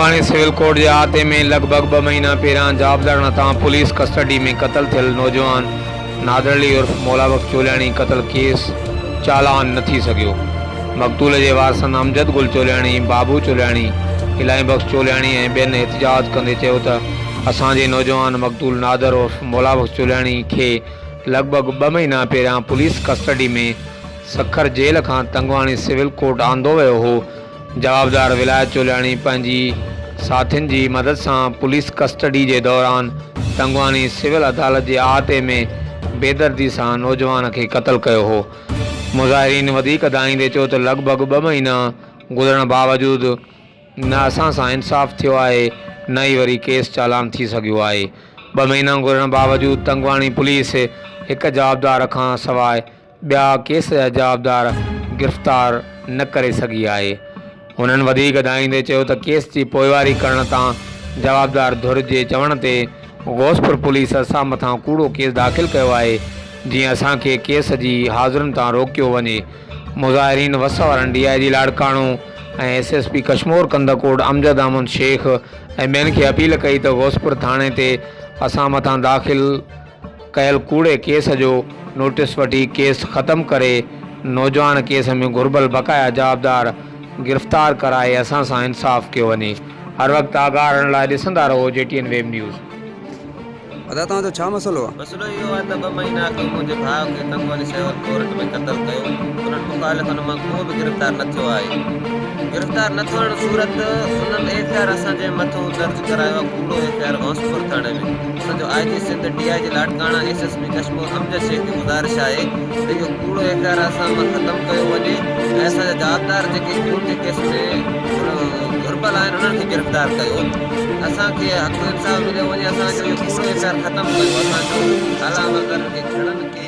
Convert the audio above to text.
Tangwani civil court جي احاطي ۾ لڳ ڀڳ ٻه مهينا پهريان جوابدارن هٿان پوليس ڪسٽڊي ۾ قتل ٿيل نوجوان نادر علي عرف مولابخش چولياڻي قتل ڪيس چالان نه ٿي سگهيو. مقتول جي وارثن امجد گل چولياڻي، بابو چولياڻي، الاهي بخش چولياڻي ۽ ٻين احتجاج ڪندي چيو ته اسان جي نوجوان مقتول نادر عرف مولابخش چولياڻي کي لڳ ڀڳ ٻه مهينا پهريان پوليس ڪسٽڊي ۾ سکر جيل کان تنگواڻي سول ڪورٽ آندو ويو هو، جوابدار ولايت چولياڻي پنهنجي ساٿين جي مدد سان پوليس ڪسٽڊي جي دوران تنگواڻي سول عدالت جي احاطي ۾ بيدردي سان نوجوان کي قتل ڪيو هو. مظاهرين وڌيڪ دانهيندي چيو ته لڳ ڀڳ ٻه مهينا گذرڻ باوجود نه اسان سان انصاف ٿيو آهي نه ئي وري ڪيس چالان ٿي سگهيو آهي. ٻه مهينا گذرڻ باوجود تنگواڻي پوليس هڪ جوابدار کان سواء ٻيا ڪيس جا جوابدار گرفتار نه ڪري سگهي آهي. هنن وڌيڪ دانهيندي چيو ته ڪيس جي پوئواري ڪرڻ تان جوابدار ڌر جي چوڻ تي غوثپور پوليس اسان مٿان ڪوڙو ڪيس داخل ڪيو آهي جيئن اسان کي ڪيس جي حاضرين تان روڪيو وڃي. مظاهرين وس وارن D I G Larkana ۽ S S P Kashmore Kandhkot Amjad Ahmed Shaikh ۽ ٻين کي اپيل ڪئي ته غوثپور ٿاڻي تي اسان مٿان داخل ڪيل ڪوڙي ڪيس جو نوٽيس وٺي ڪيس ختم ڪري نوجوان ڪيس ۾ گهربل بقايا جوابدار گرفتار ڪرائي اسان سان انصاف ڪيو وڃي هر وقت آگاهه رهڻ لاء ڏسندا رهو جي ٽي اين ويب نيوز. ادا توهان جو ڇا مسئلو آ؟ مسئلو اهو آهي ته ٻه مهينا اڳ منهنجي ڀاء کي تنگواني سيول ڪورٽ ۾ قتل ڪيو انهن مخالفن مان ڪو به گرفتار نه ٿيو آهي گرفتار نه ٿيڻ صورت انهن ايف I R اسان جي مٿو درج ڪرايو آهي ڪوڙو ايف I R Gauspur ٿاڻي ۾ اسان جو I G Sindh, D I G Larkana, S S P Kashmore Amjad Shaikh کي گذارش آهي ته اهو ڪوڙو ايف I R اسان مان ختم ڪيو وڃي ۽ اسان جا جوابدار جيڪي خون جي ڪيس ۾ گهربل آهن انهن کي گرفتار ڪيو اسان کي حق انصاف مليو وڃي اسان جو اهو ڪوڙو ايف I R ختم ڪيو اسان جو اعليٰ عملدارن کي گهڻن.